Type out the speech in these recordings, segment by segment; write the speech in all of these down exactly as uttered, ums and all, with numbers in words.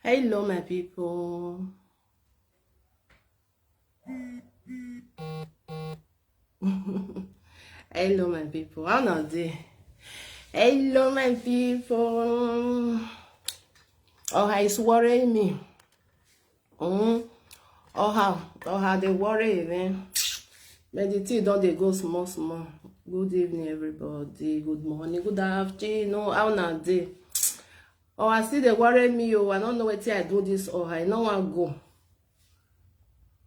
Hello, my people. Hello, my people. How are they? Hello, my people. Oh, it's worrying me. Mm. Oh, how? Oh, how they worry me. But the thing don't they go small, small. Good evening, everybody. Good morning. Good afternoon. How are they? Oh, I see they worry me. Oh, I don't know what I do this. Oh, I know I go.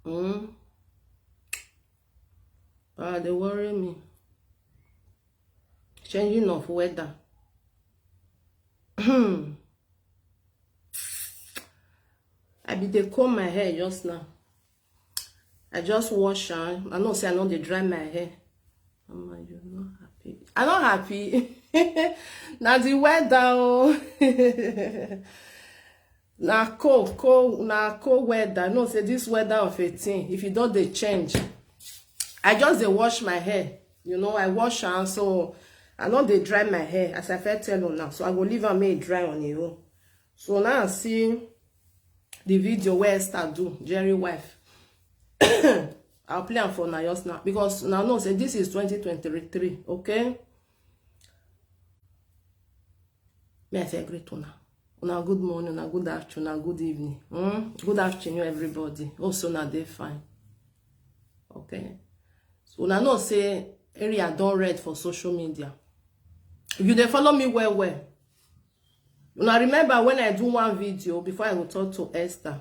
Mm. Ah, they worry me. Changing of weather. Hmm. I be dey comb my hair just now. I just wash am. I know say I no dey dry my hair. Mama, you're not happy. I'm not happy. Now the weather, oh. Na cold, cold, na cold weather. I know say this weather of eighteen, if you don't dey change, I just dey wash my hair. You know, I wash am, so I no dey dry my hair, as I first tell you now. So I go leave am make e dry on e own. So now I see the video where Esther do, Jerry wife. I'll play am for now just now because now know say this is twenty twenty-three, okay? May I say greet una. Una good morning, una good afternoon, una good evening. Hmm? Good afternoon, everybody. Also, now they fine. Okay. So una know say area don red for social media. If you dey follow me well, well. Una remember when I do one video before I go talk to Esther.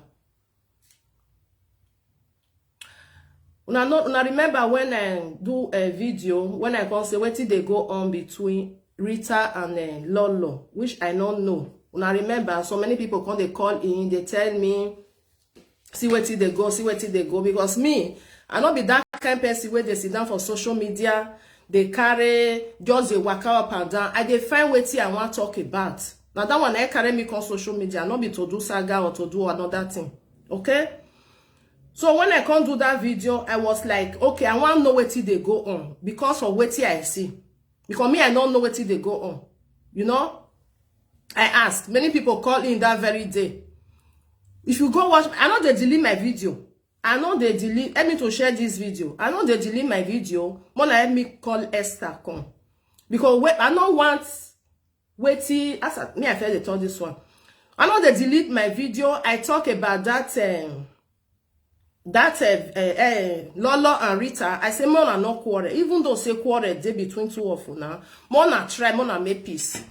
Una know, una remember when I do a video, when I come say wetin dey go on between Rita and, eh, Lolo, which I no know. Una remember, so many people come dey call in, dey tell me, "See wetin dey go, see wetin dey go," because me, I no be that kind person wey dey sit down for social media, dey carry, just dey waka up and down. I dey find wetin I wan talk about. Na that one na carry me come social media, no be to do saga or to do another thing. Okay? So when I come do that video, I was like, "Okay, I wan know wetin dey go on because of wetin I see." Because me, I no know wetin dey go on. You know? I ask. Many people call in that very day. If you go watch, I no dey delete my video. I no dey delete. Help me to share this video. I no dey delete my video. Mona help me call Esther come. Because wait, I no want wetin, as I, me, I first dey talk this one. I no dey delete my video. I talk about that, um, that, uh, uh, uh, Lolo and Rita. I say, "Mona no quarrel." Even though say quarrel dey between two of una, Mona try, Mona make peace.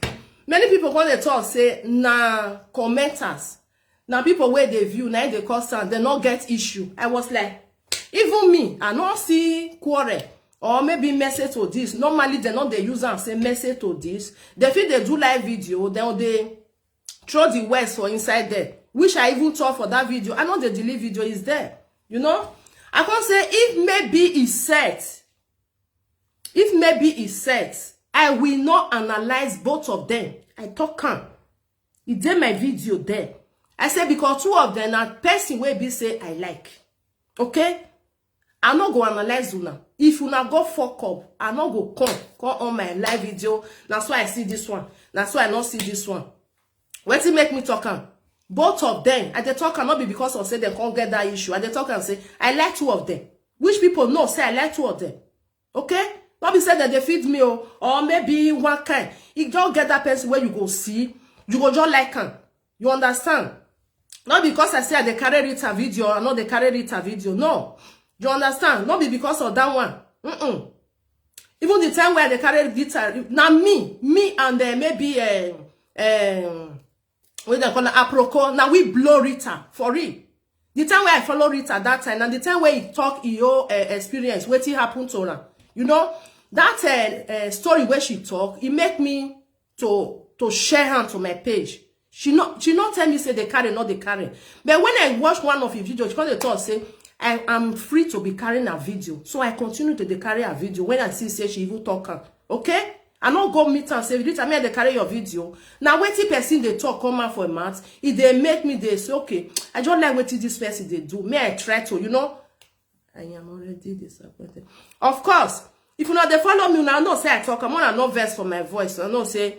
Many people come dey talk say na commenters, na people wey dey view, na im dey cause am, dem no get issue. I was like, even me, I no see quarrel or maybe message to this. Normally, dem no dey use am say message to this. Dem fit dey do live video, dem dey throw the words for inside there, which I even talk for that video. I no dey delete video, is there. You know, I come say if maybe e set, if maybe e set, I will not analyze both of them. I talk am. E dey my video there. I say because two of them na person wey be say I like. Okay? I no go analyze una. If una go fuck up, I no go come, come on my live video. Na so I see this one. Na so I no see this one. Wetin make me talk am? Both of them, I dey talk am no be because of say dem come get that issue. I dey talk am say I like two of them. Which people know say I like two of them? Okay? No be say dem dey feed me o, or maybe one kind. E just get that person wey you go see, you go just like am. You understand? Not because I say I dey carry Rita video, I no dey carry Rita video. No. You understand? No be because of that one. Mm-mm. Even the time where I dey carry Rita, na me, me and, uh, maybe, uh, um, what dem call am, Aproko, na we blow Rita for real. The time where I follow Rita that time, na the time where he talk e own, uh, experience, wetin happen to her. You know, that, uh, uh, story where she talk, e make me to, to share am to my page. She no, she no tell me say dey carry, no dey carry. But when I watch one of her video, she come dey talk say, "I am free to be carrying her video." So I continue to dey carry her video when I see say she even talk am. Okay? I no go meet am say, "Rita, me I dey carry your video." Na wetin person dey talk come out for im mouth, e dey make me dey say, "Okay, I just like wetin this person dey do. Me I try to, you know." I am already disappointed. Of course, if una dey follow me, una know say I talk am, una no vex for my voice. Una know say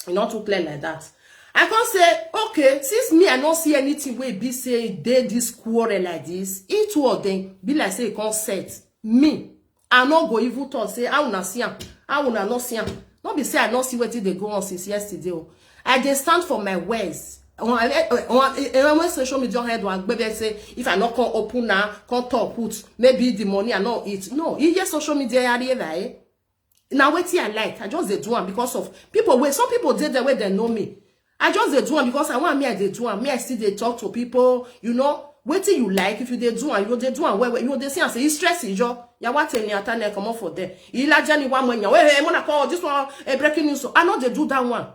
e no too clear like that. I come say, okay, since me, I no see anything wey be say dey this quarrel like this, e two of them be like say e come set. Me, I no go even talk say how una see am, how una no see am. No be say I no see wetin dey go on since yesterday o. I dey stand for my words. When social media head wan gbebe say if I no come open na, come talk put, maybe the money I no eat. No, you hear social media area, eh? Na wetin I like, I just dey do am because of people wey, some people dey there wey dem know me. I just dey do am because I want me, I dey do am. Me, I still dey talk to people, you know, wetin you like, if you dey do am, you go dey do am well well. You go dey see am say e stress ijo. Yawa teni atane comot for there. Ilaja ni wa mwenya. Hey, hey, mona call this one a breaking news. So I no dey do that one.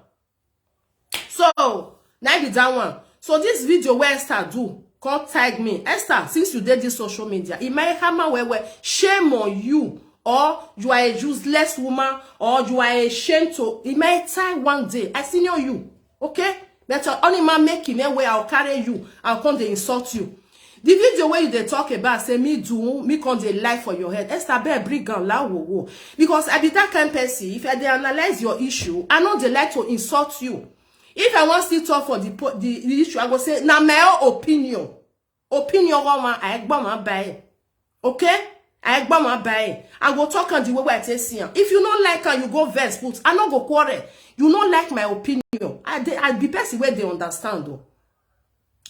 So, na be that one. So this video where Esther do, come tag me. Esther, since you did this social media, it might hammer where, where shame on you, or you are a useless woman, or you are a shame to, it might time one day. I senior you, okay? But your only man make him where I'll carry you, I'll come dey insult you. The video where you dey talk about say me do, me come dey lie for your head. Esther, bear bring am la wo wo. Because I be that kind person. If I dey analyze your issue, I no dey like to insult you. If I wan still talk for the, po- the, the issue, I go say, na my own opinion. Opinion one man, I gbọ́ ma buy. Okay? I gbọ́ ma buy. I go talk am the way wey I take see am. If you no like am, you go vex put. I no go quarrel. You no like my opinion. I dey, I be person wey dey understand o.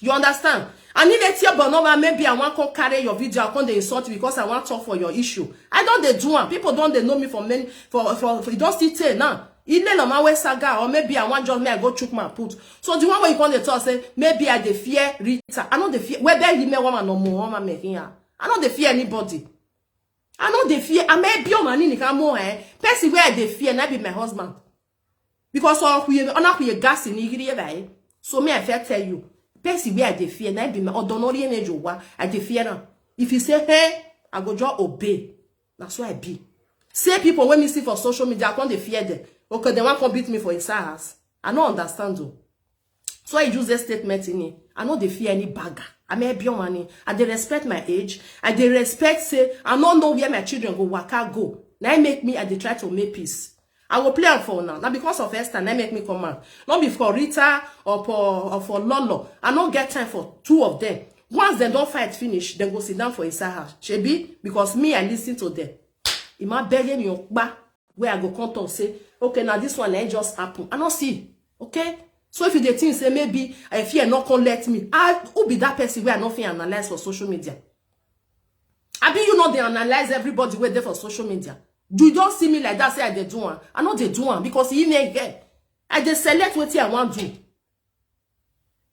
You understand? And if they tear but no man, maybe I wan come carry your video, I come dey insult you because I wan talk for your issue. I don dey do am. People don dey know me for many, for, for, for, e don still tey now. Ile no man wey saga, or maybe I wan just, me I go chook my put. So the one wey you come dey talk say, maybe I dey fear Rita. I no dey fear. Whether you me woman or more, woman me here. I no dey fear anybody. I no dey fear. I'm a pure man in the eh. Person where I dey fear, na be my husband. Because all we on up your gas in Igiri, eh? So me I fair tell you. Person where I dey fear, na be my ordinary energy wa. I dey fear now. If you say, hey, I go just obey. That's why I be. Say people when me see for social media, I come dey fear them. Okay, they wan come beat me for inside house. I no understand though. So I use this statement in it. I no dey fear any bagger. I'm a pure man. I dey respect my age. I dey respect say I no know where my children go waka go. Now make me, I dey try to make peace. I go play am for now. Now because of Esther, now make me come out. Not be for Rita or for, or for Lolo. I no get time for two of them. Once dem don fight finish, dem go sit down for inside house. Shebi, because me, I listen to them. Ima beg me okpa where I go come talk say, okay, now this one, eh, just happen. I no see. Okay? So if you dey think say maybe I fear not come let me, I, who be that person where I no fit analyze for social media? I be you know they analyze everybody wey dey for social media. Do you don't see me like that? Say I dey do am. I no dey do am because he may get. I dey select wetin I wan do.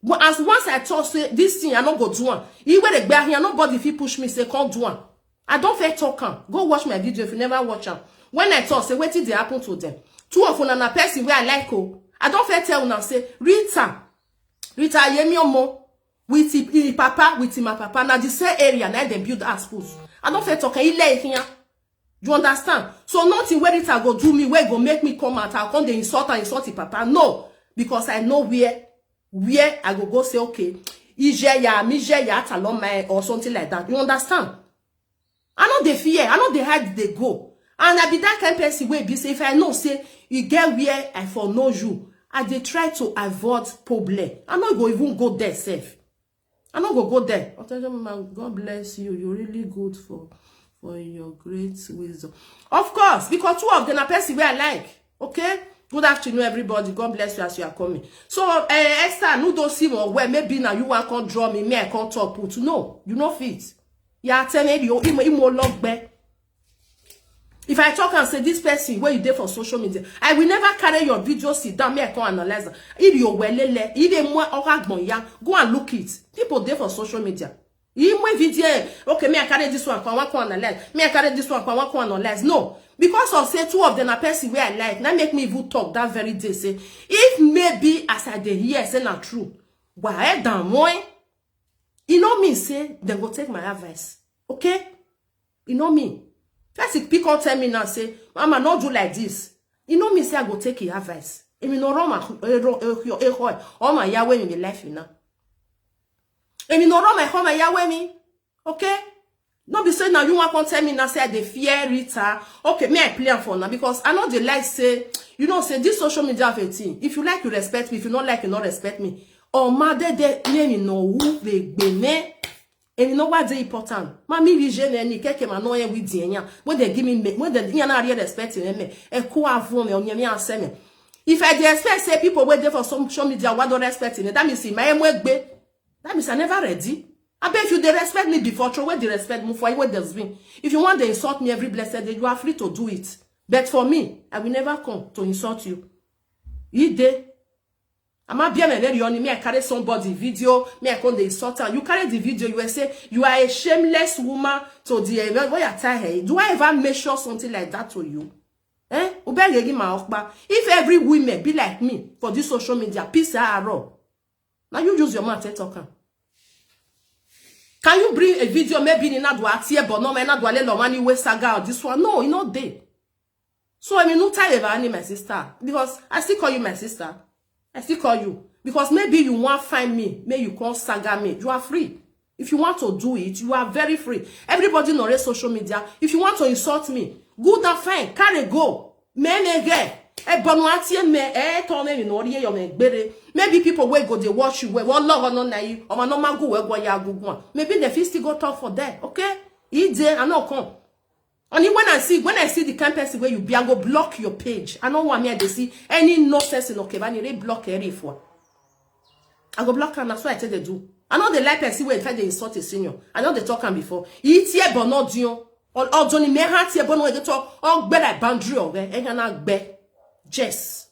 But as once I talk say this thing, I no go do am. He wey dey gbia here, nobody fit push me say come do am. I don fair talk am. Go watch my video if you never watch am. When I talk say wetin dey happen to them, two of una na person wey I like o. I don fair tell una say Rita, Rita Yemi Omo with him, him papa, with him papa, na the same area na dem build house put. I don fair talk am. He lay here. You understand? So nothing wey Rita go do me, wey go make me come out, I come dey insult and insult him papa. No, because I know where, where I go go say, okay, Ijeya, Mijeya, Ataloma, or something like that. You understand? I no dey fear, I no dey hide, dey go. And I be that kind person wey be say, if I know say you get where I for know you, I dey try to avoid problem. I no go even go there sef. I no go go there. Otejo mama, God bless you. You're really good for, for your great wisdom. Of course, because two of them are person where I like. Okay? Good afternoon, everybody. God bless you as you are coming. So, uh, Esther, no don't see one where maybe now you want come draw me, me I can't talk put. No, you no fit. Yeah, tell me you, imo, imo log back. If I talk and say this person where you dey for social media, I will never carry your video sit down, me I come analyze am. If you were lele, if you more or ya, go and look it. People dey for social media. You my video, okay, me I carry this one, I want to analyze. Me I carry this one, I want to analyze. No, because of say two of them are person where I like. Now make me even talk that very day. Say if maybe as I dey hear say na true, why damn boy? E no mean say dem go take my advice. Okay? E no mean. First, if people tell me now, say, mama, no do like this. E no mean say I go take your advice. Emi no run my, eh, ro-, eh, your, eh, hoi. All my Yahweh in the life, you know. Emi no run my home, my Yahweh me. Okay? No be say now you want to tell me now, say I dey fear Rita. Okay, me I play am for now because I know they like say, You know, say this social media of a thing. If you like, you respect me. If you don't like, you don't respect me. Oh, my, they, they, they, you know, who they, they, me. And you know what they important? Mami, we je me, ni keke ma no ye we di enya. When they give me, me, when they, you know, respect me, me. E ku avu me, onye me ase me. If I dey expect say people wey dey for social media, why don't respect me? That means my way gbe. That means I never ready. I bet if you dey respect me before, throw away the respect, move for you with the swing. If you want to insult me every blessed day, you are free to do it. But for me, I will never come to insult you. You dey. I'm not being a very only me. I carry somebody video. Me, I come the insult her. You carry the video. You will say you are a shameless woman to the, eh, what you tell her. Do I ever make sure something like that to you? Eh? Ubegegi ma okpa. If every woman be like me for this social media, peace are all. Now you use your mouth and talk am. Can you bring a video maybe in Adwa Tie, but no man Adwa le Lomani we saga or this one? No, you not there. So I mean, no tell ever any my sister, because I still call you my sister. I still call you because maybe you want find me, may you call saga me. You are free. If you want to do it, you are very free. Everybody know social media. If you want to insult me, good and fine, carry go. Me me ge. E bonu ati e me e to me you know ye yo me gbere. Maybe people wey go dey watch you, wey won love no na you. O ma no ma go we go ya gugu. Maybe the fit still go talk for there, okay? He dey, I no come. Only when I see, when I see the kind person where you be, I go block your page. I don't want me to see any nonsense in Okebani. They block every for. I go block am. That's what I tell they do. I know they like person where they insult a senior. I know they talk am before. He tear but not you. Or or Johnny may have tear but no get talk. Or gbe like boundary or where and na gbe. Yes.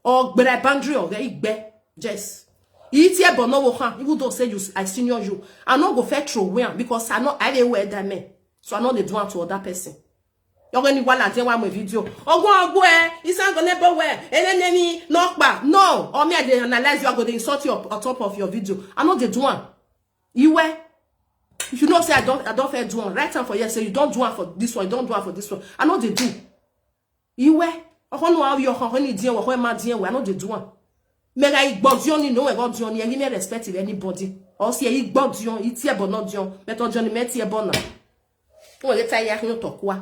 Or gbe like boundary or where he gbe. Yes. He tear but no work. Even though say you, I senior you, I no go fair throw away am because I know I dey wear that man. So I know they do am to other person. You're going to want to one my video. Ogo ogo eh, it's not gonna be where. And then me knock back. No, or me I dey analyze you. I go dey insult you up on top of your video. I know they do one. You were. If you know say I don't, I don't fair do one. Write am for here. Say you don't do one for this one. You don't do one for this one. I know they do. You were. Oho no how you oho ni dien oho ma dien we. I know they do one. Me ga igbo dion ni no we go dion ni. Any me respect if anybody. Or say igbo dion, it's here but not dion. Me to dion me tie but na. Who get tie ya no talk wa.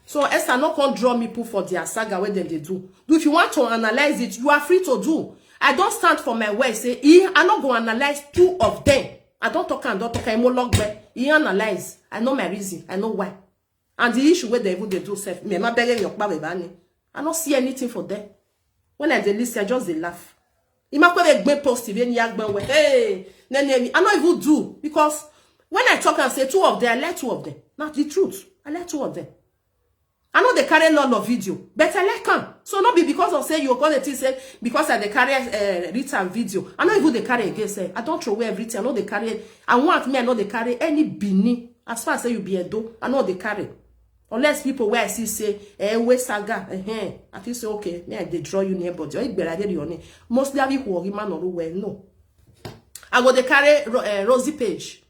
So Esther no come draw me put for their saga where them they do. Do if you want to analyze it, you are free to do. I don't stand for my word. Say he, I not go analyze two of them. I don't talk and don't talk. I'm log back. He analyze. I know my reason. I know why. And the issue where they even they do self. Me ma beg your bani. I don't see anything for them. When I dey listen, I just dey laugh. Imakwe dey gbe post if any agban we. Hey, nene me. I not even do because when I talk and say two of them, I like two of them. Not the truth. I like two of them. I know they carry a lot of video, but I like am. So not be because of say you gonna think say because I dey carry uh, Rita video. I know even they carry again say I don't throw away everything. I know they carry. I want me. I know they carry any Bini. As far as say you be Edo, I know they carry. Unless people where I see say eh we saga eh, eh I feel say okay me I dey draw you near body or igbera dey your name. Mostly abi who man or well no. I go dey carry Ro- eh, Rosie Page.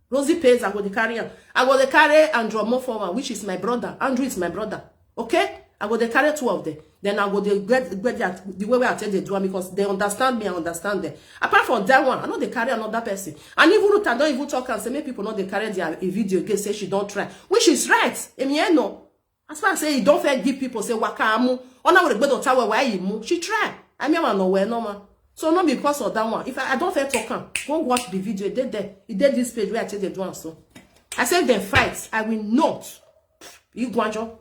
Rosie Page I go dey carry am. I go dey carry Andrew Omofoma, which is my brother. Andrew is my brother. Okay? I go dey carry two of them. Then I go dey get get their, the way where I tell they do am because they understand me, I understand them. Apart from that one, I know they carry another person. And even Ruth, I don't even talk and say make people know they carry their a video again say she don't try, which is right. Emi eh no. As far as say you don't fair give people say waka amu. Ona we gbedo tawe why you mu. She try. I mean I know where no man. So not because of that one. If I, I don't fair talk am, go watch the video. They there. He did this page where I tell they do am so. I say they fight. I will not. You guanjo.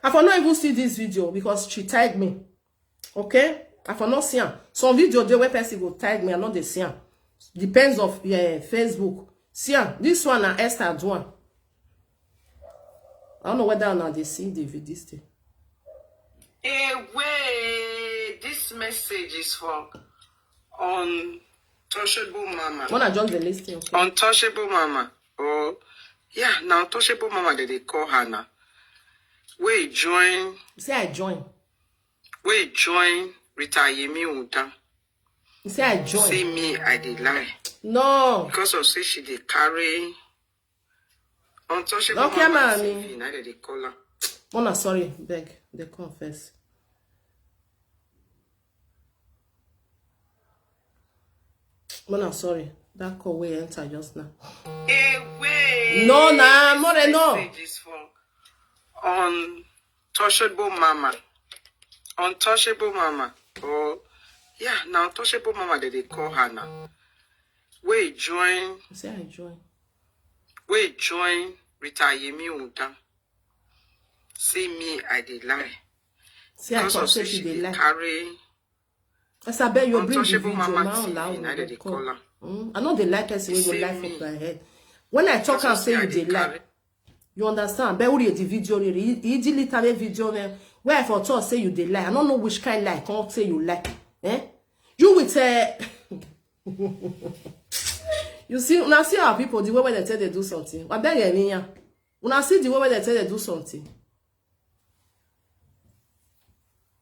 I for not even see this video because she tagged me. Okay? I for not see am. Some video dey where person go tag me, I know they see am. Depends of yeah, Facebook. See am. This one na Esther do am. I don't know whether now they see the video this thing. Away, this message is from untouchable mama. When I just the listing, okay. Untouchable mama. Oh, yeah, now untouchable mama that they call her now. We join. Say I join. We join Rita Yemi Uda. Say I join. See me, I dey lie. No. Because of say she dey carry untouchable. Okay, mama, mommy. T V, now they dey call her. Mona, sorry, beg, they confess. Mona, sorry. That call wey enter just now. Away. No, nah, more than no. Message is from untouchable mama. Untouchable mama. Oh, yeah, now untouchable mama that they call her now. We join, Say I join. we join Rita Yemi Udan. See me, I dey lie. Say I Because talk of say say she she dey dey lie. carry As I beg you, bring the untouchable video mama now. T V, Allow na me dey to call call. am. Mm? I know they like person wey go Say lie me. For their head. When I talk Because and of say say I you dey dey lie, carry. You understand? But who dey the video? Really, he, he delete that video. Then where I for talk say you dey lie. I don't know which kind lie. Can't say you lie. Eh? You will tell. You see, when I see our people the way when they tell they do something. I beg any yeah. When I see the way when they tell they do something.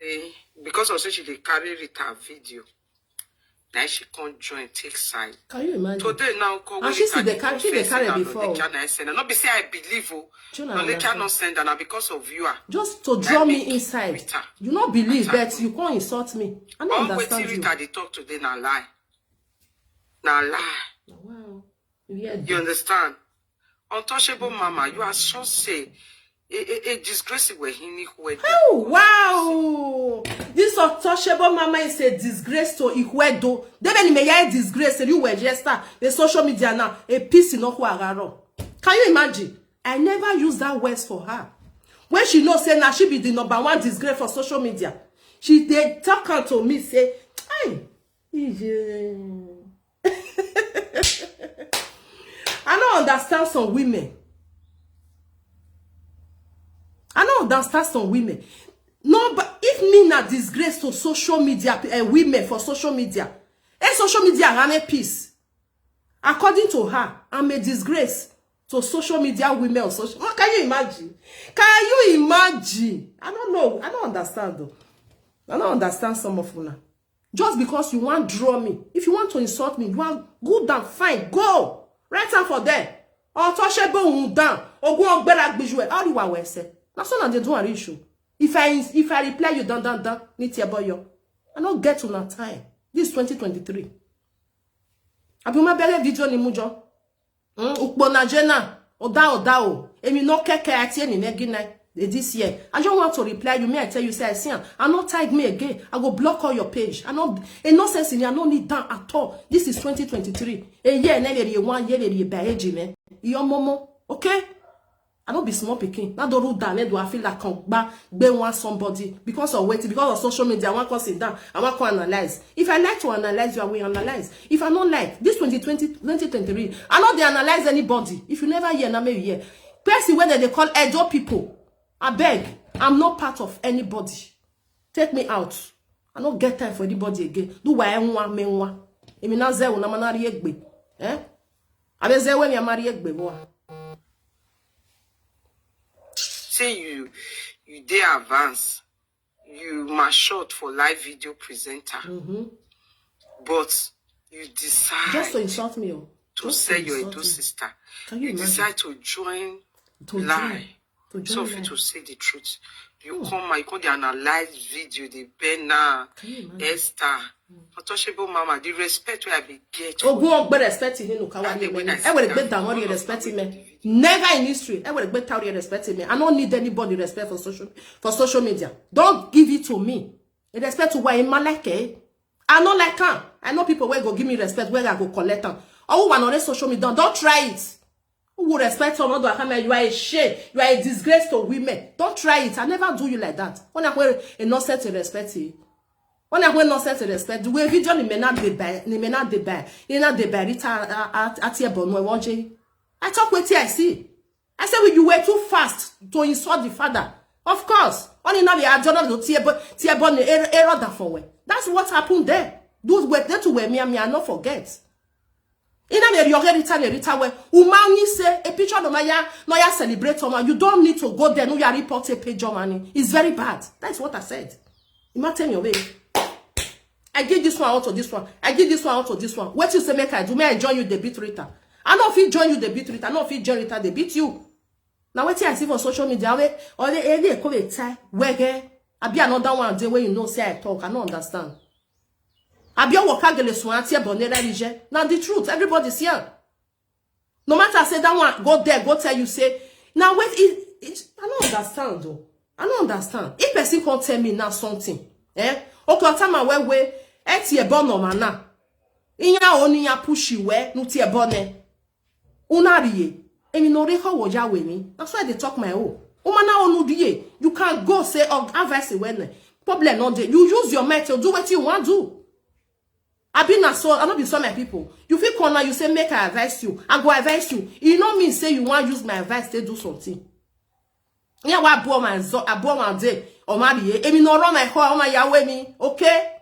Eh, because of say she dey carry Rita video. Now she can't join, take side. Can you imagine? Today now, call And she still dey carry- she dey carry before. Not be say I believe. Oh, Shey una no, later understand? No send, and because of you are. Just to draw me inside. You not believe, but you can't insult me. I don't All understand wetin you. Rita dey talk today na lie. Na lie. Wow. Yeah. You understand? Untouchable mama, you are such a a, a, a disgrace where he need where. Oh, wow. This untouchable mama is a disgrace to Ikwedo. They many may I disgrace you were just the social media now. A piece in Okuagaro. Can you imagine? I never use that words for her. When she know say now she be the number one disgrace for social media. She they talk out to me say, hey, Ije. I don't understand some women. I don't understand some women. No, but if me na disgrace to social media, uh, women for social media, and social media run a peace. According to her, I'm a disgrace to social media women. Or social, what can you imagine? Can you imagine? I don't know. I don't understand though. I don't understand some of una. Just because you want draw me, if you want to insult me, you want go down, fine, go. Write am for there. Untouchable down. Ogun ogbera gbiju e. How do I say? That's all I do and issue. If I if I reply you dan dan dan, need your boy. I don't get una time. This is twenty twenty-three. Abi my bere video ni mujo. Mm, ukpo na jena. Oda oda o. Emi no keke ati eni ne gina. Eh, this year. I don't want to reply you. Me, I tell you, say I see am. I no tag me again. I go block all your page. I no a nonsense in here. I no need that at all. This is twenty twenty-three. A year, never a one year, a by age, man. Your momo. Okay? I don't be small picking. Not do rude down. Do I feel like come back be one somebody because of waiting, because of social media? I want to sit down. I want to analyze. If I like to analyze, you I will analyze. If I don't like this twenty twenty, twenty twenty-three, I know they analyze anybody. If you never hear, now maybe hear. Person where they call Edo people. I beg. I'm not part of anybody. Take me out. I don't get time for anybody again. Do why I want me one. Emi na ze una manari egbe. Eh? Abe ze we mi amari egbe boy. Say you you dey advance. You matured for live video presenter. But you decide Just to insult me. Oh. to Just sell to your insult Edo me. Sister. Can you You imagine? Decide to join To lie. Join, to join So fit lie. To say the truth. You come and you come dey analyze video, the Bena, Can you imagine? Esther, untouchable mama, the respect where I be get. Ogun ogbe respect him no kawa That day ni when me. I E were sit gbe down, down all ori of respect them me. wey do the video. Never in history. E were gbe down ori respect me. I don't need anybody respect for social for social media. Don't give it to me. The respect to why in my like eh? I no like am. I know people wey go give me respect where I go collect am. Oh, who are on social media? Don't try it. Who will respect someone? Do I come here? You are a shame. You are a disgrace to women. Don't try it. I never do you like that. When I wear a nonsense to respect you. When I wear nonsense to respect, the way video ni may not be by, ni may not be by, ni not be by Rita at at your bono wonje. I talk with I see. I said, well, you were too fast to insult the father. Of course, only now the adjournal to tear but tear born error that for way. That's what happened there. Those were there to wear me and me, I not forget. In a very young Rita, Rita, where Umani say a picture no maya, no ya celebrate someone. You don't need to go there, no ya report a page of money. It's very bad. That's what I said. Imagine your way. I give this one out to this one. I give this one out to this one. What you say make I do? May I join you? They beat Rita. I know if you join you, they beat Rita. I know if you join Rita, they beat you. Now what I see for social media, where or they any come a tie where I be another one day where you know say I talk. I don't understand. Abi o waka gele sun ati ebonere rije. Na the truth, everybody see am. No matter say that one go there, go tell you say, now wait, it, it, I don't understand though. I don't understand. If person can't tell me now something, eh? Okay, I'll tell my way, way, eti ebo no mana. Inya oni ya push you where, nuti ebo ne. Una riye. Emi no re ho wo ya we mi. That's why they talk my own. Umana onu diye. You can go say, oh, advice when problem not there. You use your mind to do what you want to do. I be na so, I no be so my people. You fit call now, you say, "Make I advise you." I go advise you. You know me say you want use my advice to do something. Yeah, wa bo my zo, I bo my day. O ma riye. Emi no run my ho, o ma ya we mi. Okay?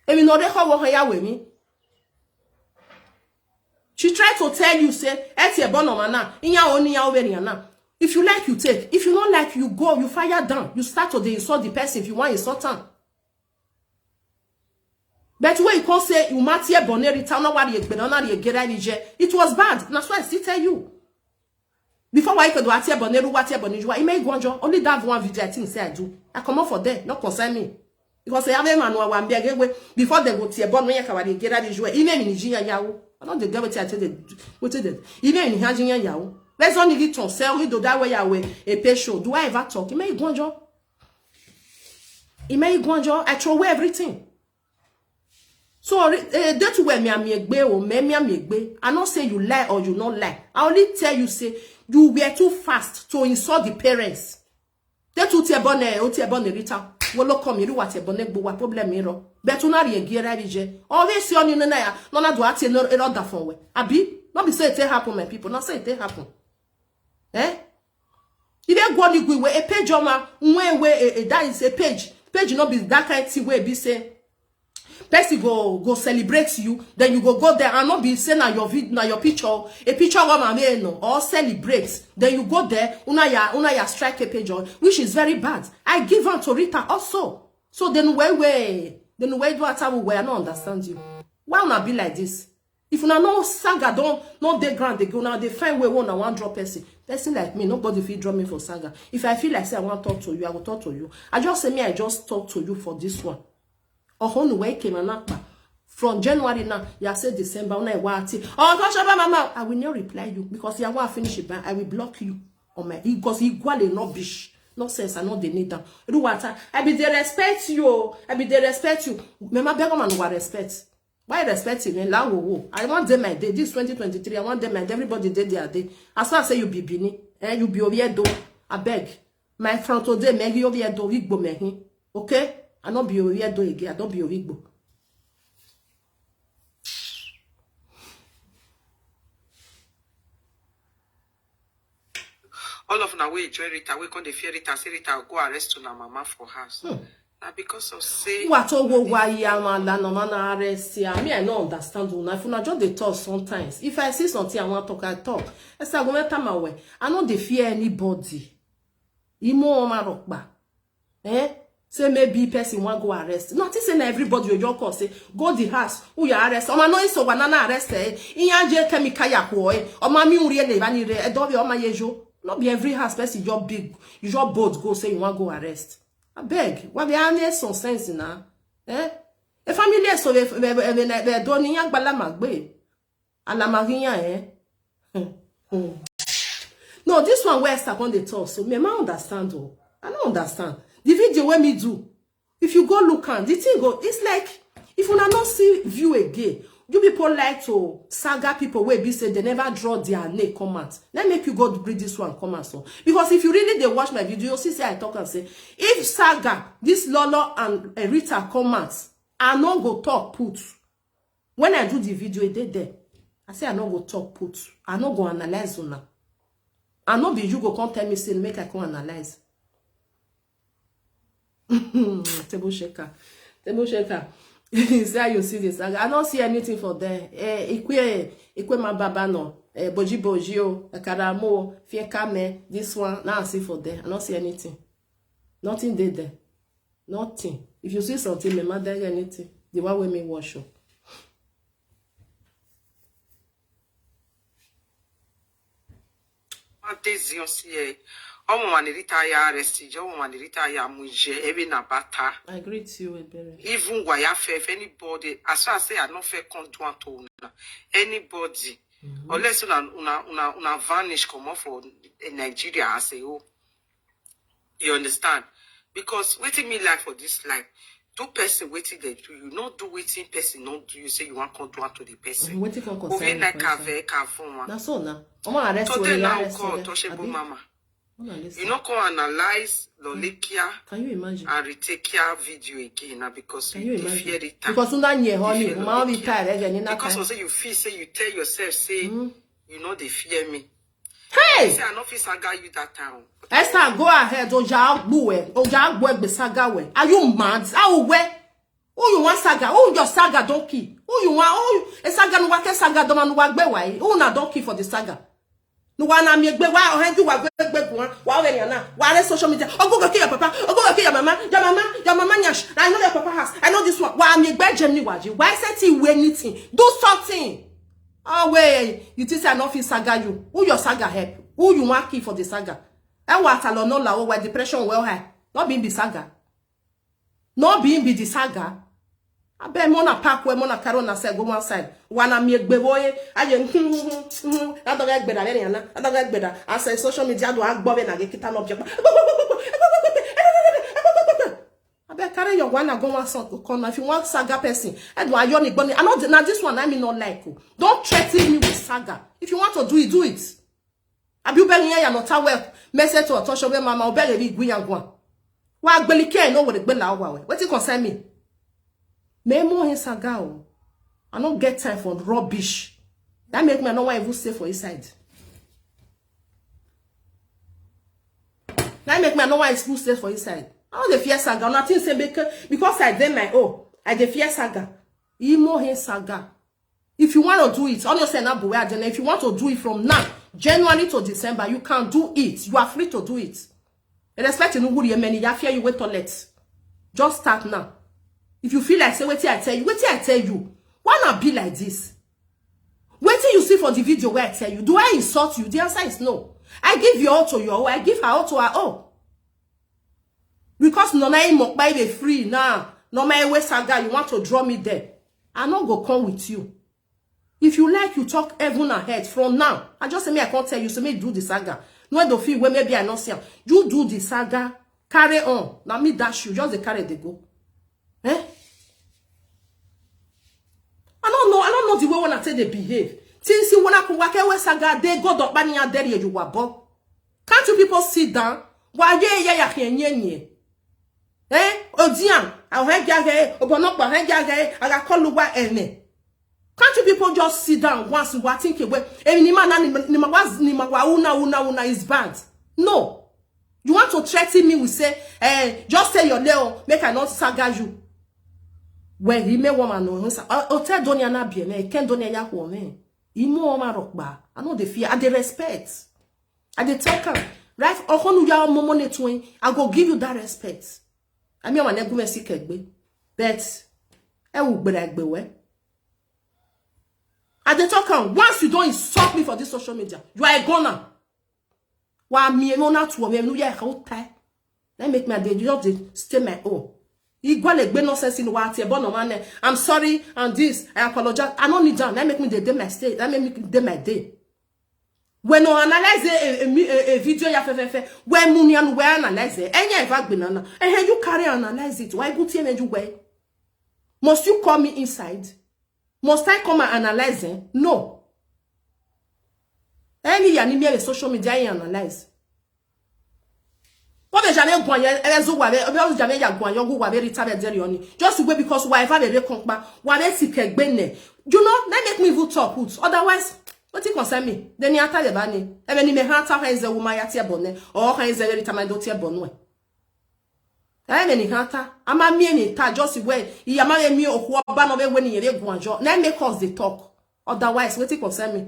Emi no re ho wo ya we mi. She tried to tell you, say, "Eti ebo no mana, inya oni ya oberi na." If you like, you take. If you don't like, you go, you fire down. You start to dey insult the person if you want insult am. But when you come say, "You mati ebonere town, na wari egbe, na wari egera nije." It was bad. That's why I still tell you. Before why you could wati ebonere, wati ebonere, you may go on. Only that one video I think say I do. I come up for there, not concern me. Because I have a man who I'm begging way. Before they go to a bond, when you can get that issue, email me, Nigeria Yahoo. I don't get what I tell them. What is it? Email me, Nigeria Yahoo. Where's only little sell me do that way away a pay show. Do I ever talk? Email Guanjo. Email Guanjo. I throw away everything. So uh, that way me I'm a gbe or me me I'm a gbe. I not say you lie or you not lie. I only tell you say you were too fast to insult the parents. They too tie bone, o tie bone Rita. Wo lo come, you what tie bone gbo wa problem iro. But una ri egi era rije. Always see on in na ya. No na do ati no ero da fon we. Abi, no be say it happen, my people. No say it happen. Eh? If they go ni gwe a page oma, when we a, a that is a page. Page no be that kind thing wey be say person go go celebrate you, then you go go there and not be say na your vid na your picture, a picture of my man no or celebrate, then you go there, una ya una ya strike a page on, which is very bad. I give am to Rita also. So then where where then where do I tell where I don't understand you? Why una be like this? If una no saga don't no dey ground again, una dey find way one I wan drop person. Person like me, nobody fit drop me for saga. If I feel like say I wan talk to you, I go talk to you. I just say me, I just talk to you for this one. Ohonu wey came anapa. From January now, you say December, una wa ati. Oh, go shaba mama, I will not reply you because you want finish it, but I will block you. Oh my, because you go rubbish. Nonsense, I know they need them. Do what I, I be they respect you. I be they respect you. Mama beg man wa respect. Why respect me? La wo wo. I want day my day. This twenty twenty-three, I want day my day. Everybody day their day. As I say you be Bini, eh, you be Oviedo. I beg. My front today, me you Oviedo, we go me hin. Okay? I not be Oviedo again. I don't be Ovigbo. All of una wey join Rita, wey come dey fear Rita, say Rita go arrest una mama for house. Hmm. Na because of say What over why ya man la no man arrest ya. Me, I no understand una. If una just dey talk sometimes, if I see something I want talk, I talk. I say I go make time away. I no dey fear anybody. Imo oma rokpa. Eh? Say maybe person wan go arrest. Not say na everybody you just call say go the house. Who you arrest? Oma no iso banana arrest eh. Iyan je chemical ya ko eh. Oma mi uri ele bani re. E do bi oma ye jo. No be every house person your big, your boat go say you wan go arrest. I beg. Why be any some sense na? Eh? A family so we we we we do ni yan gbala magbe. Alamariya eh. No, this one where Esther come dey talk so me ma understand oh. I no understand. The video wey me do, if you go look am, the thing go, it's like if una no see view again, you people like to saga people wey be say they never draw their name come out. Let make you go read this one come out so. Because if you really dey watch my video, you see say I talk and say if saga, this Lolo and Rita come out, I no go talk put. When I do the video, e dey there. I say I no go talk put. I no go analyze una. I no be you go come tell me say make I come analyze. Table shaker. Table shaker. See how you see this. I, I don't see anything for there. Eh, Ikwe, Ikwe Mababa no. Eh, Boji Boji o, Akaramo, Fiekame, this one. Now I see for there. I don't see anything. Nothing dey there. Nothing. If you see something, me mother anything. The one wey me wash up. Adesiyan si e. Omo wa ni rita ya arrest je, omo wa ni rita ya mu je, ebe na bata. I greet you, Ebere. Even waya fe, if anybody, as far as say I no fe come do am to una, anybody, mm-hmm, unless una, una, una, una vanish come off for, eh, Nigeria as a whole. You understand? Because wetin me like for this life, do person wetin they do you, not do wetin person not do you, say you want come do am to the person. Mm, wetin come concern you for inside? Ka ve ka fun wa. Na so na. Omo arrest you, today now we call Touchable Mama. You no come analyze Lolekia. Can you imagine? And retake your video again now because you fear it. Because una nye honey, ma be tired again. Because say you feel say you tell yourself say you know they fear me. Hey! Say I no fit saga you that time. Esther, go ahead. Oja agbu e. Oja agbu egbe saga we. Are you mad? How we? Who you want saga? Who your saga donkey? Who you want? Who a saga no wake saga doma no wagbe wai? Who na donkey for the saga? No wa na mi egbe wa ohen ju wa gbe gbe gun wa we ni na. Wa re social media. Ogo go kill your papa. Ogo go kill your mama. Your mama, your mama nyash. I know your papa house. I know this one. Wa mi egbe Germany wa ji. Why say ti we anything? Do something. Oh wait, you think say I no fit saga you? Who your saga help? Who you want kill for the saga? E wa ta lo no la o wa depression well high. Not being the saga. No being be the saga. Abeg, mona pack we, mona carry una sef go one side. Wa na mi egbe wo e. Aye, na doga egbeda very na. Na doga egbeda. As a social media do agbo we na ge kita no object. Abeg, carry your one and go one side to corner. If you want saga person, I do ayo ni gboni. I know na this one I mean not like you. Don't threaten me with saga. If you want to do it, do it. Abi ubeli ya no ta we message to Touchable Mama, ubeli bi gwi ya gwa. Wa gbeli ke no we gbela wa we. Wetin concern me? Me mo hin saga o. I no get time for rubbish. That make me I no want even stay for inside. That make me I no want even stay for inside. I no dey fear saga. Nothing say because, because I dey my own. I dey fear saga. Imo hin saga. If you want to do it, on yourself now, boy, if you want to do it from now, January to December, you can do it. You are free to do it. And expect you no worry many. You fear you wait toilet. Just start now. If you feel like say wetin I tell you, wetin I tell you, why not be like this? Wetin you see for the video where I tell you, do I insult you? The answer is no. I give your all to your own. I give her all to her own. Because no na imo by the free now. No my way saga, you want to draw me there. I no go come with you. If you like, you talk heaven and earth from now. I just say me, I can't tell you, so me do the saga. No, I don't feel where maybe I not see am. You do the saga, carry on. Now me dash you, just the carry they go. Eh? I don't know. I don't know the way when I say they behave. Since you wanna come work away saga, they go up bani and there you were born. Can't you people sit down? Why ye ye ya ye ye ye? Eh? Odian, I hang ya he, obono pa hang ya he, I got call wa ene. Can't you people just sit down once and think away? Eh, ni ma na ni ma was ni ma wa una una una is bad. No. You want to threaten me with say, eh, just say your leo, make I not saga you. Well, he may woman no. O tell Donia na be me, can Donia ya ho me. He more ma rock ba. I know the fear, I the respect. I dey talk am. Right? Okonu ya momo ne twin. I go give you that respect. I mean, I never see kegbe. But I will be like be where. I dey talk am. Once you don't insult me for this social media, you are a goner. Wa mi emo na tuo me no ya ka utai. That make me I dey just dey stay my own. Igwale gbe nonsense in what e bono man. I'm sorry and this. I apologize. I no need am. That make me dey dey my state. That make me dey my day. When I analyze a, a, a, a video ya fe fe fe, when money and where analyze it, and yeah, if I be nana, and hey, you carry analyze it. Why go tear you way? Must you call me inside? Must I come and analyze it? No. Any ya ni me social media I analyze. What be jame gwan ye ezo wa be obi jame ya gwan yo gu wa be rita be deri oni. Just wait because why if I be kon pa wa be ti kegbe ne. You know, that make me even talk out. Otherwise, what it concern me? Then you attack the bani. Even me ha ta ha is a woman ya tie bonne or ha is a rita my do tie bonne. Even ni ha ta. Ama mi ni ta just where. Iya ma mi o ho ba no be when ye gwan jo. Na make us dey talk. Otherwise, what it concern me?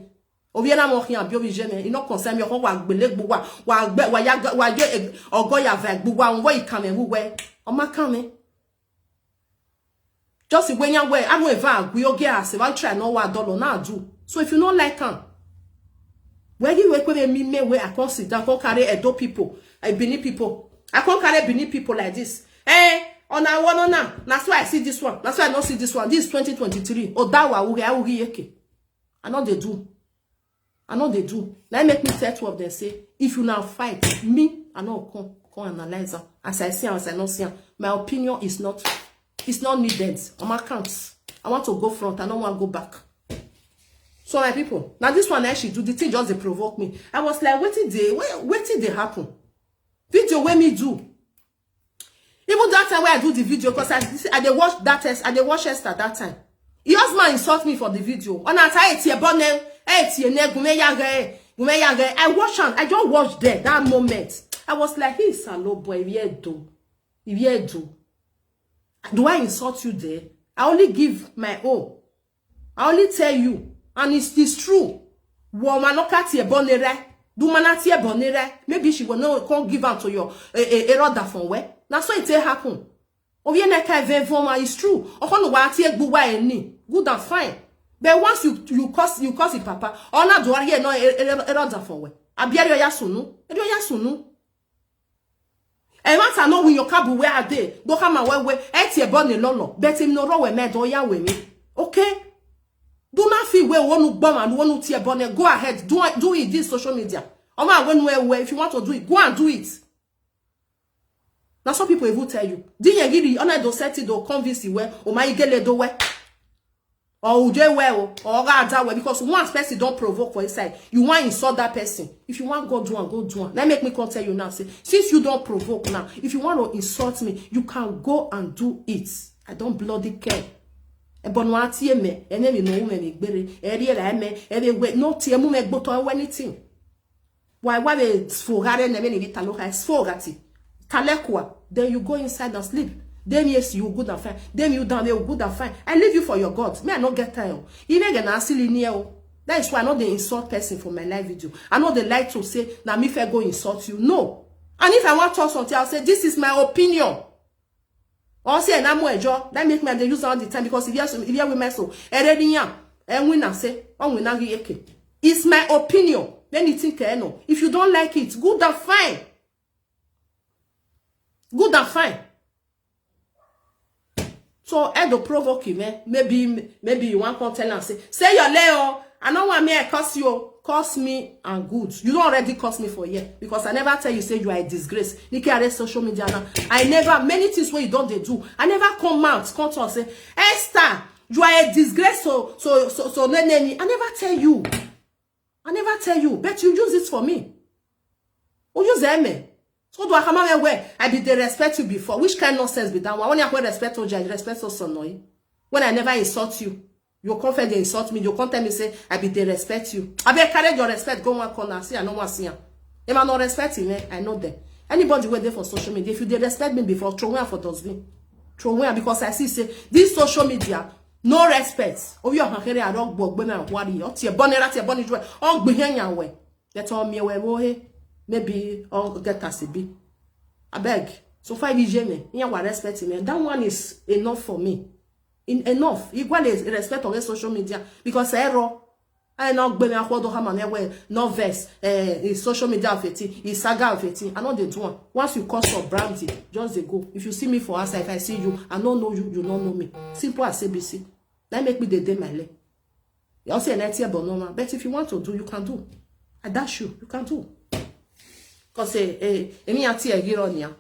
Obi na mo hin abi obi je me. E no concern me. Ho wa gbele gbo wa. Wa gbe wa ya wa je ogo ya va gbo wa. Wo ikame wu we. O ma kan me. Just when you wear, I don't ever agree. Okay, I say, I'll try no what dollar now do. So if you don't like am, Where you wake with me, me where I can't sit down, can't carry Edo people, I Benin people. I can't carry Benin people like this. Eh, on I want now. That's why I see this one. That's why I don't see this one. This is twenty twenty-three. Odawa, uge, uge, yeke. I know they do. I know they do. Now make me tell two of them say, if you now fight me, I know come, come analyze am. As I see am, as I not see am. My opinion is not, it's not needed. On my counts. I want to go front. I don't want to go back. So my people, now this one I should do. The thing just they provoke me. I was like, what did they, what, what did they happen? Video where me do. Even that time where I do the video, because I, I dey watch that test, I dey watch Esther that time. Your husband insult me for the video. On that I tie bonnet, tie ne gume yage, gume yage. I watch am. I just watch there that moment. I was like, he's a low boy. Where do? Where do? Do I insult you there? I only give my own. I only tell you, and it's, it's true. Wo ma no ka tie bonnet re. Do ma na tie bonnet re. Maybe she will not come give am to your, eh, eh, eh, rod that from where. Now so it take happen. Ovie ne ka even forma is true. Okono wa tie gbu wa eni. Good and fine. But once you, you curse, you curse it, papa. Ona do are no e, e, e, e, rod that from where. Abiari oya sunu. Eri oya sunu. E want to know when your kabu where are they? Do come and where, where? E tie bonnet lolo. But him no ro we me do ya we me. Okay? Do not feel where one gbom and one tie bonnet. Go ahead. Do it, do it this social media. Oma when where, where, if you want to do it, go and do it. Now some people even tell you, di yegiri ona do set it do convince you where, o ma igele do where. Or ude where o, or ga da where, because once person don't provoke for inside, you want insult that person. If you want go do and go do am. Let make me come tell you now, say, since you don't provoke now, if you want to insult me, you can go and do it. I don't bloody care. Ebonu ati eme, enemi no ume mi gbere, eri era eme, eri we, no ti emu me gboto or anything. Why, why we sfogare ne meni vita loka sfogati? Talekwa, then you go inside and sleep. Then yes, you good and fine. Then you down there good and fine. I leave you for your God. Me, I not get time. You make an silly near. That is why I know they insult person for my live video. I know they like to say, now me if I go insult you. No. And if I want to talk something, I'll say, this is my opinion. Or say na mo ejo. That make me they use all the time because if you have some, if you have women so, ereniyan, and win and say, on win and eke. It's my opinion. Anything can no. If you don't like it, good and fine. Good and fine. So I don't provoke him, eh? Maybe, maybe you want to tell and say, say your leo. I don't want me, I curse you. Curse me and good. You don't already curse me for here because I never tell you say you are a disgrace. Nike are social media now. I never, many things where you don't they do. I never come out, come talk say, Esther, you are a disgrace. So, so, so, so, ne, ne, ne. I never tell you. I never tell you, but you use it for me. Who use them? So do I come out where I be they respect you before? Which kind of nonsense be that one? When I respect O J, I respect also no. When I never insult you, you come first they insult me. You come tell me say I be they respect you. I be carry your respect go one corner. See, I no want see him. If I no respect him, eh, I know them. Anybody where they for social media, if you they respect me before, throw away for dustbin. Throw away because I see say this social media, no respect. Oh, you are here, I don't go, go now, worry. Oh, tie bonnet, tie bonnet, oh, behind your way. That all me we wo he. Maybe all get us a bit. I beg. So far, you me. You are respecting me. That one is enough for me. In enough. Equally respect on social media because error. I not be me akwodo hama me we no verse. Eh, is social media of eighteen, is saga of eighteen. I know they do one. Once you cause for brandy, just they go. If you see me for outside, if I see you, I don't know you, you don't know me. Simple as A B C. That make me the day my leg. You also an idea about normal. But if you want to do, you can do. I dash you, you can do. Because eh, eh, any auntie here on here,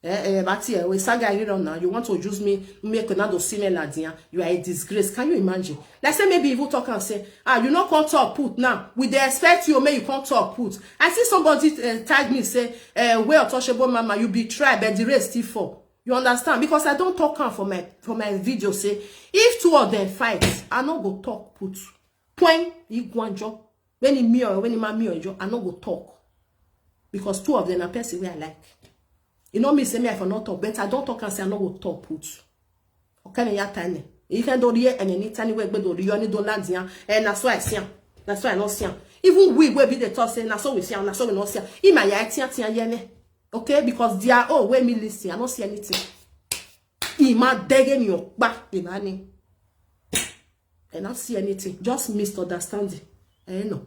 eh, eh, but here, we saga here on now. You want to use me, make another similar dear. You are a disgrace. Can you imagine? Let's say maybe you talk and say, ah, you not come talk put now. We they expect you, may you come talk put. I see somebody uh, tag me say, uh, well, touchable mama, you be tried, but the race still fall. You understand? Because I don't talk am for my, for my video say, if two of them fight, I no go talk put. Point igwanjo. When he me or when he man me or jo, I no go talk. Because two of them are person where I like. You know me say me I for not talk, but I don't talk and say I no go talk put. Okay, me ya time. You can do the and any tiny way but do the only do land here. And that's why I see him. That's why I not see him. Even we will be the talk say, na so we see him, na so we not see him. He my ya tia tia yene. Okay, because they are all where me listen, I don't see anything. He ma dege me up back the money. I don't see anything. Just misunderstanding. I know.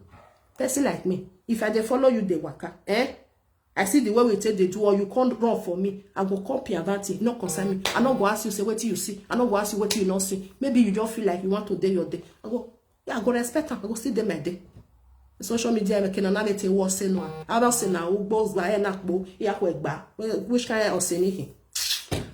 Person like me. If I dey follow you, dey waka, eh? I see the way we take dey do, or you come run for me, I go come piavati, no concern me. I no go ask you say wetin you see. I no go ask you wetin you no see. Maybe you just feel like you want to dey your day. I go, yeah, I go respect am. I go still dey my day. Social media make na na te wo se no. I don say na ugbo gba e na po ya ko gba. Which kind of thing?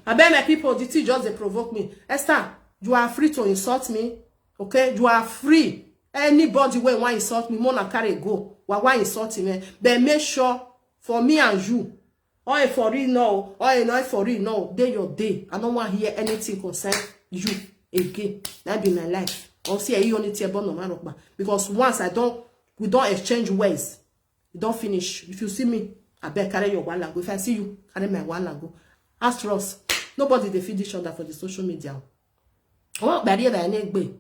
Abeg, my people, the thing just dey provoke me. Esther, you are free to insult me. Okay, you are free. Anybody wey wan insult me, make una carry go. Wa wan insult me. But make sure for me and you, or for real no, or no for real no, dey your day. I no wan hear anything concern you again. That be my life. Or see you only table no man, because once I don, we don exchange words, e don finish. If you see me, abeg carry your wahala go. If I see you, carry my wahala go. Ask Ross. Nobody dey feed each other for the social media. Wọn gbàdí ẹ̀dá ẹni gbé.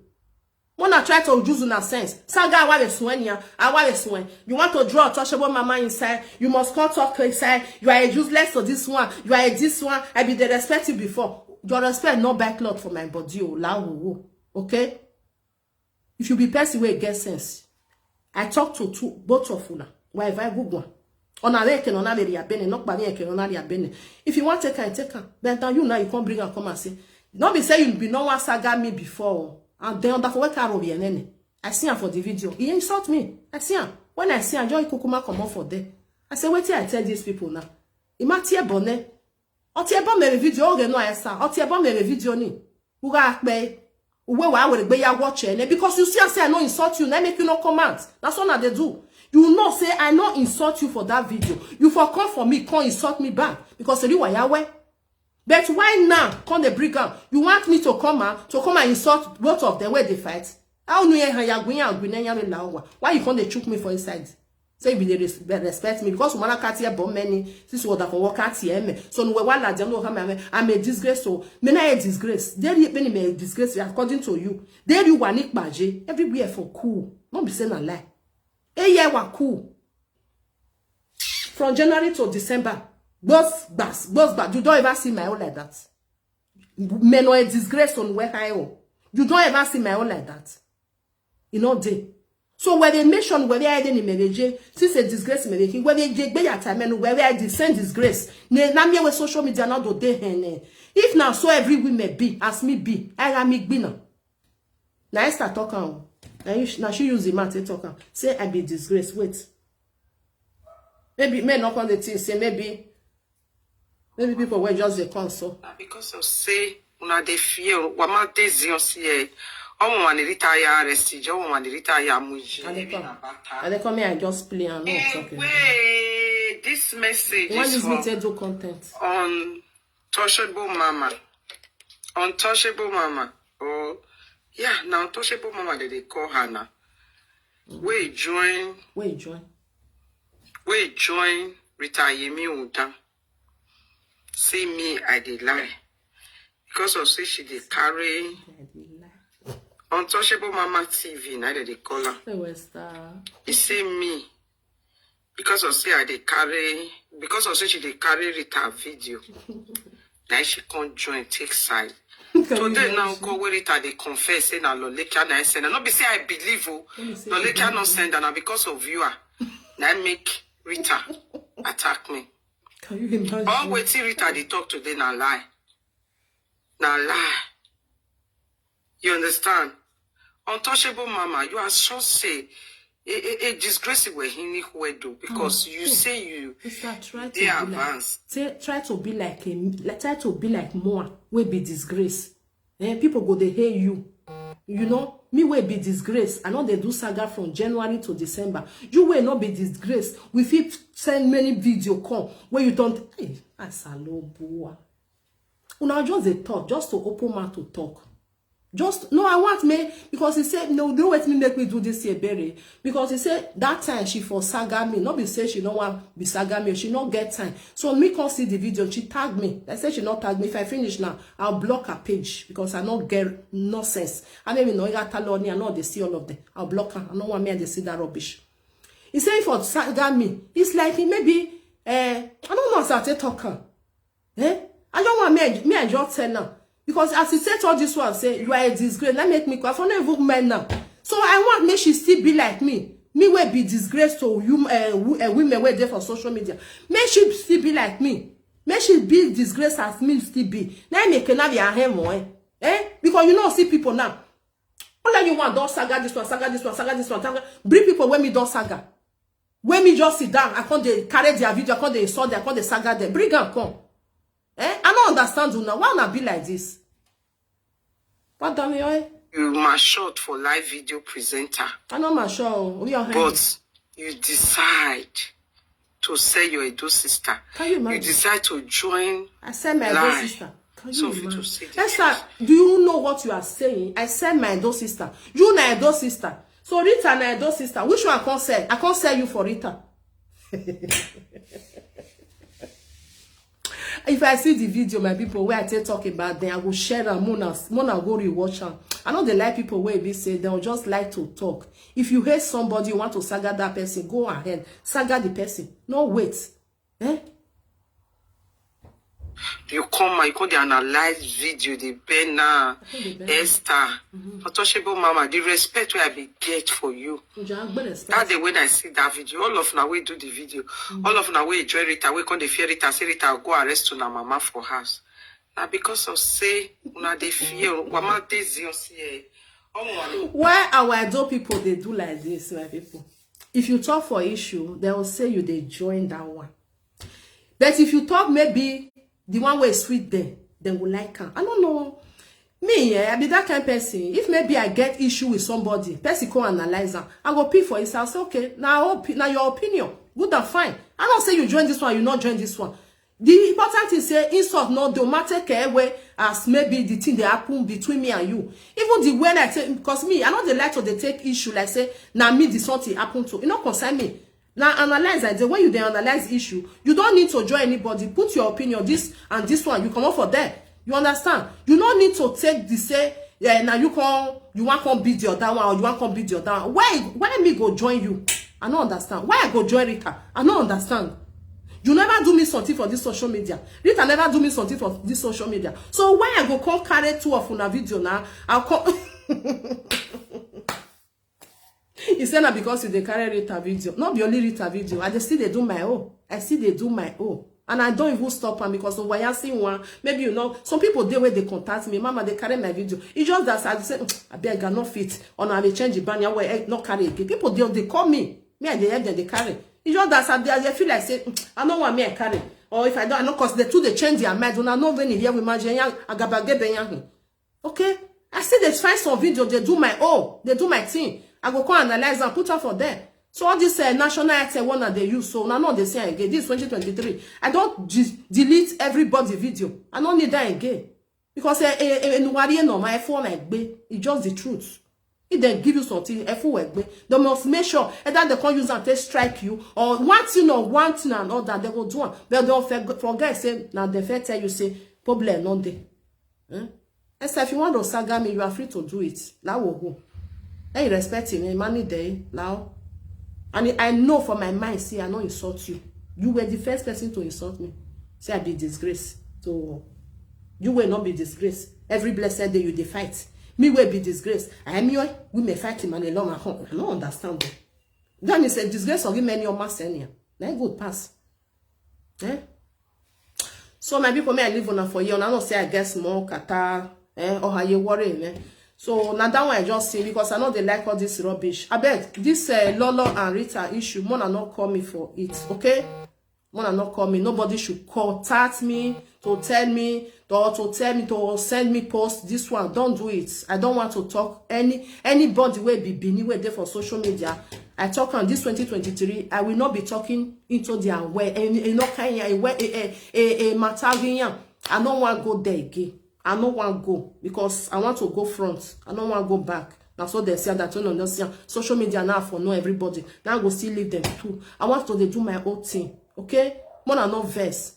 Wanna try to use una sense. Saga, I want to swear ya. I want to swear. You want to draw untouchable mama inside. You must come talk inside. You are a useless to this one. You are a this one. I be dey respect you before. Your respect no buy cloth for my body. Oh, la, oh, oh. Okay? If you be person wey get sense, I talk to two, both of una. Why, if I go one? Ona we eke, ona we ri abene, no kpa we eke, ona ri abene. If you want take am, take am. But now you, now you come bring am come and say, no be say you be no one saga me before. And then that for what I be enene. I see am for the video. He insult me. I see am. When I see am, joy kukuma comot for there. I say, wetin I tell these people now? Ima tie bone. Oti ebo mere video, oge no esa. Oti ebo mere video ni. Uga akpe. Uwe wa were gbe ya watch ene, because you see, I say I no insult you, na make you no comment. That's all I dey do. You know say I no insult you for that video. You for come for me, come insult me back because you wa yawe. But why now? Come dey bring am. You want me to come out to come and insult both of them where they fight? How no ya ya gwinya gwinya ya me la wa? Why you come dey chook me for inside? Say you dey res-, respect me because woman can't hear bomb many. This what I can work out here me. So no wa la dem no come me. I'm a disgrace. So me na a disgrace. They dey me a disgrace according to you. They you wa ni paje everywhere for cool. No be say na lie. A year wa cool. From January to December, boss bass, boss bass. You don't ever see my own like that. Me no a disgrace on where I own. You don't ever see my own like that. You know they. So where they mention where they are in Meveje, since a disgrace Meveje, where they take be your time and where they descend disgrace. Ne na me with social media now do they hene. If now so every women be as me be, I am me be now. Now Esther talk am. Now you sh-, now she use the mouth to talk am. Say I be disgrace. Wait. Maybe men not on the thing. Say maybe, maybe people were just the console. Na because of say una dey fear, wa ma dey zion si e. Omo wa ni retire arrest, jo wa ni retire muji. And they come, and they come here and just play and no talking. Wait, this message is for, you want use me to do content? Untouchable mama. Untouchable mama. Oh, yeah, now untouchable mama, they, they call her now. Wait, join. Wait, join. Wait, join Rita Yemi Uda. See me, I dey lie. Because of say she dey carry Untouchable Mama T V, na dey call her. Hey, Wester. You see me, because of say I dey carry, because of say she dey carry Rita video. Now she can't join, take side. Today now, go where Rita dey confess say na Lolekia na send. No be say I believe, oh, Lolekia no send, and na because of you, ah, na make Rita attack me. Can you imagine? All wetin Rita dey talk today na lie. Na lie. You understand? Untouchable Mama, you are so say a, a, a disgrace where he ni do because you say you, they advance. Say, try to be like a, like, try to be like more. Will be disgrace. Eh, people go they hate you. You know, me will be disgrace. I know they do saga from January to December. You will not be disgrace. We fit send many video come where you don't. Hey, Asaloboa. Una just dey talk, just to open mouth to talk. Just, no, I want me, because he said, no, no, wait me, make me do this here, Berry. Because he said that time she for saga me, not be say she no want be saga me, she no get time. So me come see the video, she tag me. I say she not tag me. If I finish now, I'll block her page because I not get nonsense. I maybe no, I got Taloni, I know they see all of them. I'll block her. I don't want me and they see that rubbish. He said for saga me, it's like he maybe, eh, I don't know as I take talk her. Eh? I don't want me, me and your tell now. Because as he said all this one, say, you are a disgrace. Let me make me cry. For no even men now. So I want me, she still be like me. Me wey be disgrace to hum- eh, wo- eh, women wey dey for social media. Make she still be like me. Make she be disgrace as me still be. Na im make una be ahem o, eh? Eh? Because you know, see people now. All of you want don saga this one, saga this one, saga this one, saga. Bring people wey me don saga. Wey me just sit down, I come dey carry their video, I come dey insult them, I come dey saga them. Bring am come. Eh? I no understand una. Why una be like this? What damn you, eh? You matured for live video presenter, I no mature o. We are but you decide to sell your Edo sister. Can you You imagine? Decide to join. I sell my Edo Lie. Sister. Can So you fit to imagine? say the Esther, do you know what you are saying? I sell my Edo sister. You na Edo sister. So Rita na Edo sister. Which one I can't sell? I can't sell you for Rita. If I see the video, my people, where I take talk about them, I go share am. Mona, Mona go rewatch am. I know they like people where we say they'll just like to talk. If you hate somebody, you want to saga that person, go ahead, saga the person. No wait. Eh? You come and you come dey analyze video, dey bend now. dey bend. Esther, untouchable mama, the respect wey I be get for you. Ǹjẹ́ a gbé respect? That day when I see that video, all of una wey do the video, all of una wey join Rita, wey come dey fear Rita, say Rita go arrest una mama for house. Na because of say una dey fear, mama dey zealous here. Omo, Why our Edo people they do like this, my people? If you talk for issue, they will say you they join that one. But if you talk maybe the one way sweet them, they will like am. I don't know. Me, yeah, I be that kind of person. If maybe I get issue with somebody, person come analyze am, I go pee for it. I say, okay, now, now your opinion, good and fine. I don't say you join this one, you not join this one. The important thing say insult no do matter care away as maybe the thing they happen between me and you. Even the way I take, because me, I know they like to they take issue like say now me the something happen to. You know concern me. Now analyze like the way you they analyze issue. You don't need to join anybody. Put your opinion. This and this one you come up for there. You understand? You don't need to take the say yeah now you come you want come beat the other one or you want come beat the other one. Why why me go join you? I don't understand. Why I go join Rita? I don't understand. You never do me something for this social media. Rita never do me something for this social media. So why I go come carry two of una video now? I'll come. He said na because you dey carry Rita video. Not be only Rita video. I dey still dey do my own. I still dey do my own. And I don't even stop am because of why I see one. Maybe you know some people dey where they contact me. Mama, they carry my video. It's just that I say, "Mm, I beg, I no fit." Or no, I may change the banner where I not carry again. People they, they call me. Me, I dey help them, they carry. It's just that I, dey- I feel like say, "Mm, I know what me I carry." Or if I don't, I know because they too they change their mind. When I know when you hear we imagine, agabagebe yang. Okay? I see they find some video, they do my own, they do my thing. I go come analyze and put up for them. So all this uh, national item one that they use, so now no they say again. This is twenty twenty-three. I don't de- delete everybody video. I don't need that again. Because eh, eh, eh, no, my phone like it's just the truth. If they give you something, if you work, they must make sure either they can't use and take strike you or one thing or one thing and all that they will do. Am. But don't forget, forget say now they fair tell you say problem not there. Eh? Esther, if you want to saga me, you are free to do it. Now we'll go. Hey, respect him, eh, money day now. And I know for my mind, see, I no insult you. You were the first person to insult me. Say I be disgrace. So you will not be disgrace. Every blessed day you dey fight. Me will be disgrace. I am your we may fight him and alone at home. I don't understand. Them. Then it's a disgrace of him many of my senior. Then good pass. Eh? So my people, may I leave una for you. And I don't say I get small kata, eh, or how you worry, eh. So now that one I just see because I know they like all this rubbish. I bet this uh, Lolo and Rita issue, Mona not call me for it, okay? Mona not call me. Nobody should contact me to tell me to, to tell me to send me post. This one, don't do it. I don't want to talk any anybody will be Bini where there for social media. I talk on this twenty twenty-three. I will not be talking into their way. And you know, kind a way a a, a, a matter again. I don't want go there again. I no wan go because I want to go front. I no wan go back. Na so they say that no no see am. Social media now for know everybody. Now I go still leave them too. I want to dey do my own thing. Okay? Mona no vex.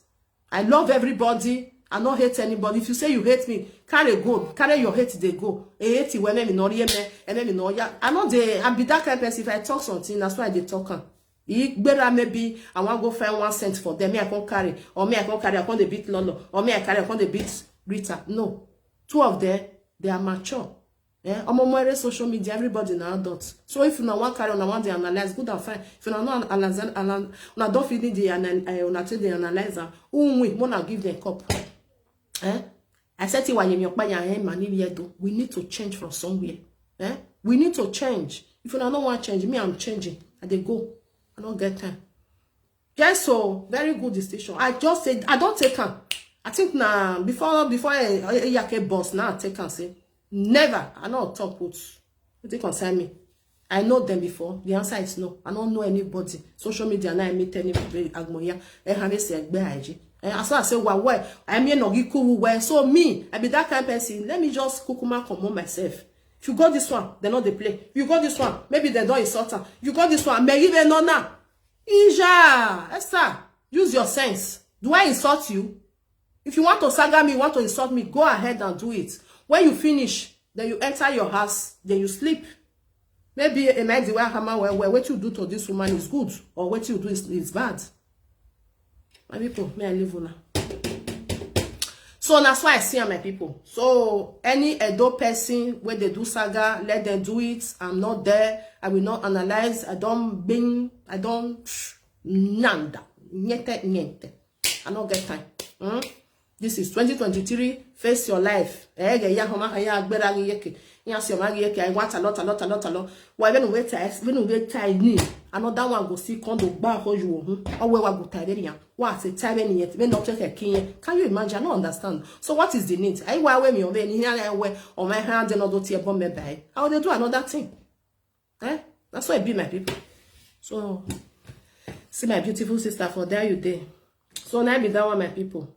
I love everybody. I no hate anybody. If you say you hate me, carry go. Carry your hate dey go. E hate when me no hear me, and me no ya. I know they I be that kind of person. If I talk something, that's why I dey talk am. Igbera maybe I wan go find one cent for them. Me I can carry, or me I can carry, I can dey beat Lolo, or me I carry, I can dey beat Rita. No. Two of them, they are mature. Eh, omo more social media, everybody na adult. So if una wan carry, una wan dey analyze, good and fine. If una no analyze, ana-, una don finish the anal-, eh, una take dey analyze am, who win? Una give them cup. Eh? I said, "Tiwa yemi okpa ya, eh, mani yedo." We need to change from somewhere. Eh? We need to change. If una no wan change, me, I'm changing. I dey go. I no get time. Yes, so very good decision. I just said I don't take am. I think na before, before I, I, I boss, now I take am say never. I no talk with. What they concern me? I know them before. The answer is no. I don't know anybody. Social media now I meet anybody. Agmoya. Eh, have you said, "Where I G?" Eh, as I say, "Well, well, I mean, no, you cool, well." So me, I be that kind of person. Let me just kukuma come on myself. If you go this one, they no dey play. You go this one, maybe they don't insult her. You go this one, may even know now. Ija, Esther, use your sense. Do I insult you? If you want to saga me, you want to insult me, go ahead and do it. When you finish, then you enter your house, then you sleep. Maybe a night the way hammer well, well, what you do to this woman is good, or what you do is, is bad. My people, may I leave una. So that's why I see am, my people. So any Edo person where they do saga, let them do it. I'm not there. I will not analyze. I don't bring, I don't, nanda. Nyete, nyete. I don't get time. Hmm? This is twenty twenty-three. Face your life. Eh, ya homa, ya agbera gi yeke. Ya si oma gi yeke. I want a lot, a lot, a lot, a lot. Why when we tie, when we tie ni? Another one go see come to gba ho you. Hmm? Owe wa go tie very young. What a tie very yet? When not take a king. Can you imagine? I don't understand. So what is the need? I why we me over here, I wear on my hand and all the tear bomb me by. How they do another thing? Eh? That's why it be, my people. So see my beautiful sister for there you dey. So now be that one, my people.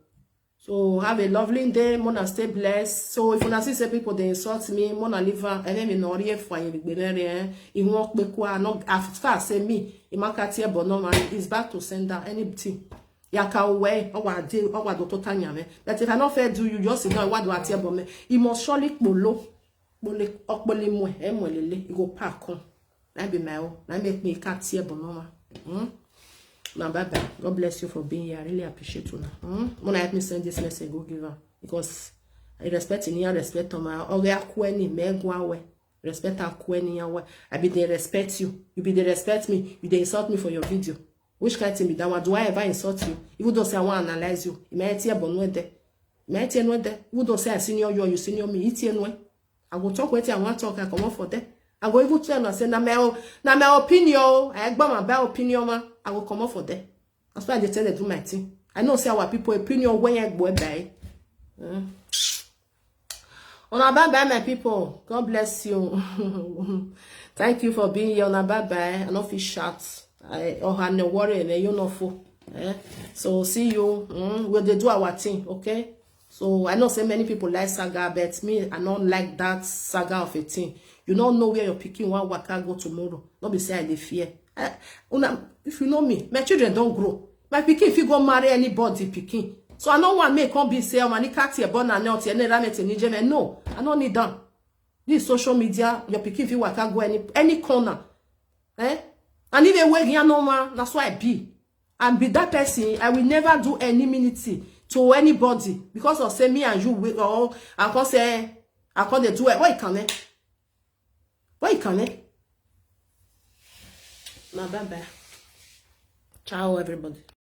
So have a lovely day, mona stay blessed. So if una see say people they insult me, mona leave am, and then me no here for you, be there, eh? It won't be quiet. No, as far as say me, it might catch here, but no man, it's back to sender, anything. Yaka away, or what do, or what do total nyame. But if I not fair do you, just sit down, what do I tell, but me? It must surely kpolo, kpole, okpole mwe, eh, mwe lele, it go pack on. That be my own. That make me catch here, but no man. Hmm? Now, bye bye. God bless you for being here. I really appreciate you now. Hmm? Wanna help me send this message, go give her. Because I respect in here, respect on my, or they are kweni, me go away. Respect and kweni, and what? I be they respect you. You be they respect me. You they insult me for your video. Which kind of thing be that one? Do I ever insult you? Even though say I want to analyze you, it may tear, but no there. It may tear no there. Even though say I senior you, or you senior me, it tear no. I go talk wetin I wan talk, I comot for there. I go even tell una say na my o-, na my opinion o. I gba my bad opinion, ma. I go comot for there. That's why I dey tell them do my thing. I know say our people opinion when I go buy. Mm. Una bye bye, my people. God bless you. Thank you for being here. Una bye bye. I no fit shout. I, oh, I no worry, and you no fool. Eh? So see you. Mm, we dey do our thing, okay? So I know say many people like saga, but me, I don't like that saga of a thing. You don't know where your pikin wan waka go tomorrow. No be say I dey fear. Eh, una, if you know me, my children don't grow. My pikin, if you go marry anybody, pikin. So I no want make come be say, "Oh, manika tie born and not tie, ne rame tie, ni jeme." No, I don't need them. This social media, your pikin, if you waka go any, any corner, eh? And if they wake you no man, that's why I be. And be that person, I will never do any minute to anybody because of say me and you, we all, I can say, I can dey do it. What you can, eh? What you can, eh? Now, bye bye. Ciao, everybody.